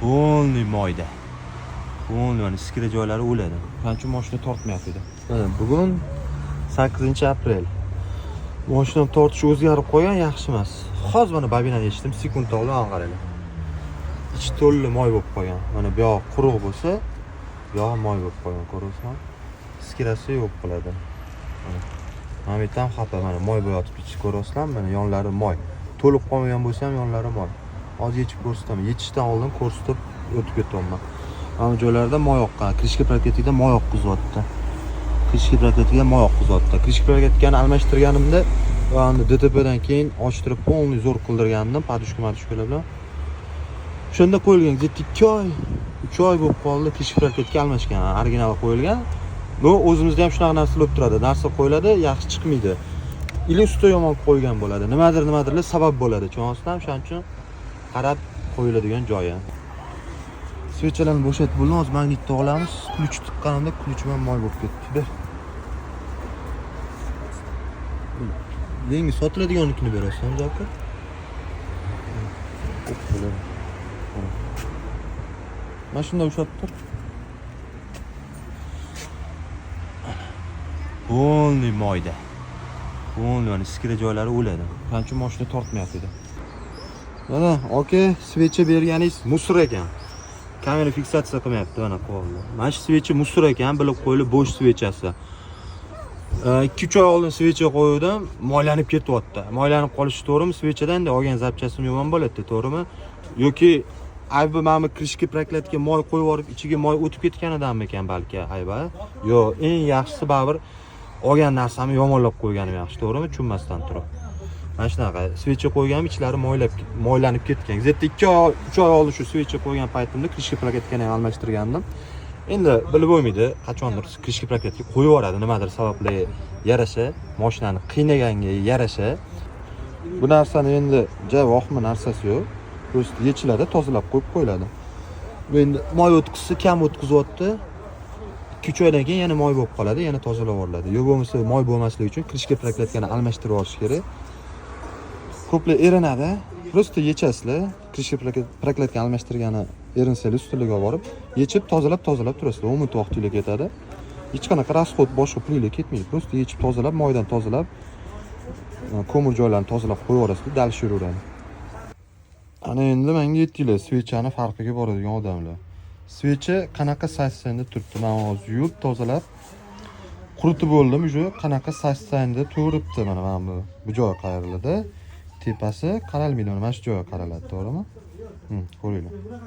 Полный moyda. Полный mana искра joylari o'ladi. O'shaning uchun mashina tortmayapti edi. Mana bugun 8-aprel. Mashinam tortishi o'zgarib qolgan, yaxshi emas. Hozir mana bobinani yechdim, sekund oldim, mana qaranglar. Ichi to'la moy bo'lib qolgan. Mana bu yoq quruq bo'lsa, bu yog'i moy bo'lib qolgan, ko'ryapsizmi? Искра si yo'q qiladi. Mana. Mana bu yerda ham xafa, mana moy bo'yotib ichi ko'ryapsizlarmi? Mana yonlari moy. To'lib qolmagan bo'lsa ham yonlari moy. Hozir yechib ko'rsataman. Yechishdan oldin ko'rsatib o'tib ketyapman. Mana bu joylarda moy oqqan. Крышка прокладка da moy oqqizyapti. Крышка прокладка ga moy oqqizyapti. Крышка прокладка ni almashtirganimda endi ДТП dan keyin ochtirib полный zo'r qildirgandim, подушка madушка lar bilan. O'shanda qo'yilgan, где-то 2 oy, 3 oy bo'lib qoldi, крышка прокладка almashgan, original qo'yilgan. Но o'zimizda ham shunaqa narsalar bo'lib turadi. Narsa qo'yiladi, yaxshi chiqmaydi. Или usta yomon qo'ygan bo'ladi. Nimadir nimadirlar sabab bo'ladi. Tushunasizlarmi? O'shaning uchun qarab qo'yiladigan joyi. Свеча larni bo'shatib bo'ldim. Hozir magnitni olamiz. Ключ tiqqanimda ключ im ham moy bo'lib ketdi. Ber. Yangi sotiladigannikini berasizmi, Zokir? Ko'p bo'ladi. Mana shunda ushlab tur. Полный moyda. Полный mana искра joylari o'ladi. O'shaning uchun mashina tortmayapti edi. Mana aka, свеча berganingiz мусор ekan. Kamera fiksatsiya qilmayapti mana qo'lda. Mana shu свеча мусор ekan, bilib qo'yilib bo'sh свеча si. 2-3 oy oldin свеча qo'ydim, moylanib ketyapti. Moylanib qolishi to'g'rimi? Свеча dan endi olgan запчасть im yomon bo'ladi, to'g'rimi? Yoki aybi mana bu крышка прокладка moy qo'yib yuborib, ichiga moy o'tib ketganidanmikan balki aybi? Yo'q, eng yaxshisi baribir olgan narsamni yomonlab qo'yganim yaxshi, to'g'rimi? Tushunmasdan turib. Mana shunaqa свеча qo'yganim ichlari moylab moylanib ketgan. Где-то 2 oy, 3 oy oldin shu свеча qo'ygan paytimda крышка прокладка ni ham almashtirgandim. Endi bilib bo'lmaydi, qachondir крышка прокладка qo'yib yuboradi, nimadir sabablarga yarasha, mashinani qiynaganga yarasha. Bu narsani endi ja vohma narsasi yo'q. Просто yechiladi, tozalab qo'yib qo'yiladi. Bu endi moy o'tkazsa kam o'tkazyapti. 2-3 oydan keyin yana moy bo'lib qoladi, yana tozalab yuboriladi. Yo'q bo'lmasa moy bo'lmasligi uchun крышка прокладка ni almashtirib yuborish kerak. Ko'plar erinadi. Просто yechasizlar. Крышка прокладка almashtirgani erinsanglar ustiliga olib borib, yechib tozalab tozalab turasizlar. 10 minut vaqtinglar ketadi. Hech qanaqa расход boshqa pulinglar ketmaydi. Просто yechib tozalab, moydan tozalab, ko'mir joylarini tozalab qo'yib yuborasizlar, дальше yuraveradi. Ana endi menga aytdinglar, свеча ni farqiga boradigan odamlar. Свеча qanaqa состояние da turibdi? Men hozir yuvib, tozalab, quritib bo'ldim. Уже qanaqa состояние da turibdi mana bu joy qayriladi. Tepasi qaralmaydi, mana shu joyi qaraladi, to'g'rimi? Ko'ringlar.